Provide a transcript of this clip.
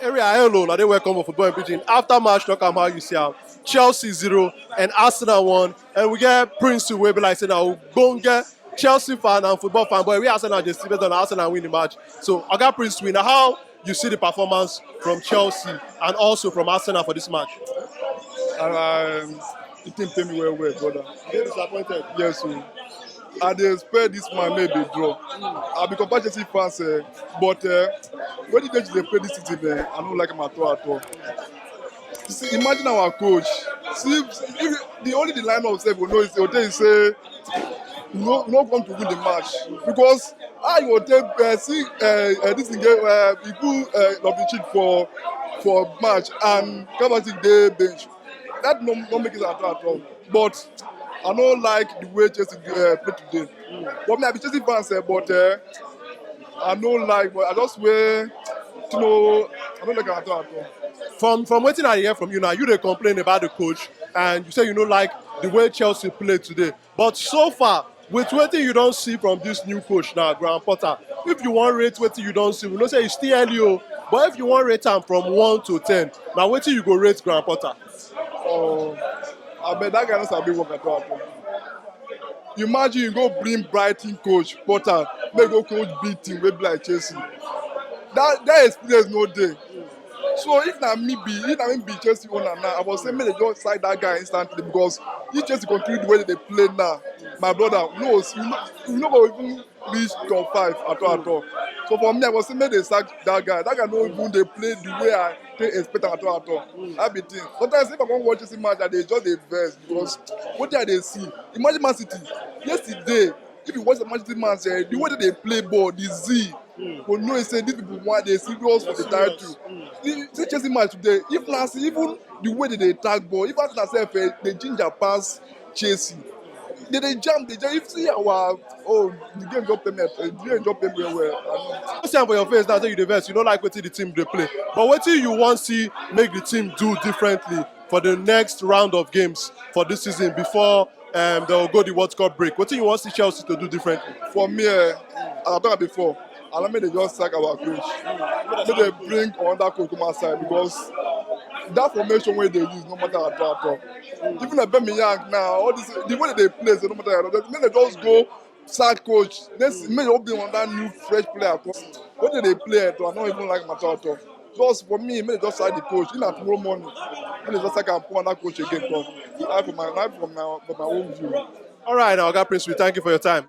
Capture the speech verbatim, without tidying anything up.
Area, hello, now they welcome for Football in Pidgin. After match, talk am how you see am. Chelsea zero and Arsenal one. And we get Prince wey be like say na ogbonge Chelsea fan and football fan, but we Arsenal dey see better than Arsenal win the match. So, Oga Prince, win. How you see the performance from Chelsea and also from Arsenal for this match? Um, the thing pain me well well, brother. Dey disappointed. Yes, o. I dey expect this man make a draw. I be compare Chelsea fans, eh, but uh, when the Chelsea dey play this season, eh, I don't like him at all at all. See, imagine our coach. See, if, the only the lineup sef we know is Otei say we no we no come to win the match because how you go take uh, see uh, uh, this thing get uh, he put uh, Loftus-Cheek for for match and Kovacic dey bench. That no no make it at all at all. But I no like the way Chelsea uh, play today. But me I be Chelsea fans, eh, but uh, I no like. But I just wey you know I no like am at all at all. From from wetin I hear from you now, you dey complain about the coach and you say you no like the way Chelsea play today. But so far, with wetin you don see from this new coach now, Graham Potter, if you wan rate wetin you don see, we know say e still early o, but if you wan rate am from one to ten, na wetin you go rate Graham Potter? Oh, I bet that guy no sabi work at all at all. Imagine you go bring Brighton coach Potter, make go coach big team wey be like Chelsea. That that experience no dey. So if na me be if na me be Chelsea owner now, I was say make they just sack that guy instantly because if Chelsea continue the way they dey play now, my brother, no, we no we no go even reach top five at all at all. So for me, I was say make they sack that guy. That guy no even dey play the way I take expect am at all at all. That be thing. Sometimes if I wan watch Chelsea match, I dey just dey vex because wetin I dey see. Imagine Man City yesterday. If you watch the Man City match, eh, the way that they play ball, the zeal, you know say these people want dey serious for the title. You see Chelsea match today. If na see even the way that they attack ball, if Arsenal sef eh, dey ginger pass Chelsea, they dey jam, they jam. If see our oh the game just pay me, eh, the game just pay me well well. I know. You see am for your face now, say you dey vex, you no like wetin the team dey play. But wetin you wan see make the team do differently for the next round of games for this season before um, they'll go the World Cup break? Wetin you wan see Chelsea to do differently? For me, eh, as I talk before, I like make they just sack our coach. Make they bring another coach come outside because that formation wey they use no matter at all at all. Even like Aubameyang now, all this the way they play, say no matter at all. Make they just go sack coach. They s- make they bring another new fresh player come. When they play, at all, I don't even like matter at all. Just for me, make they just sack the coach. In tomorrow morning, make they just sack and put another coach again come. Not for my not for my for my own view. All right, now, Oga Prince, we thank you for your time.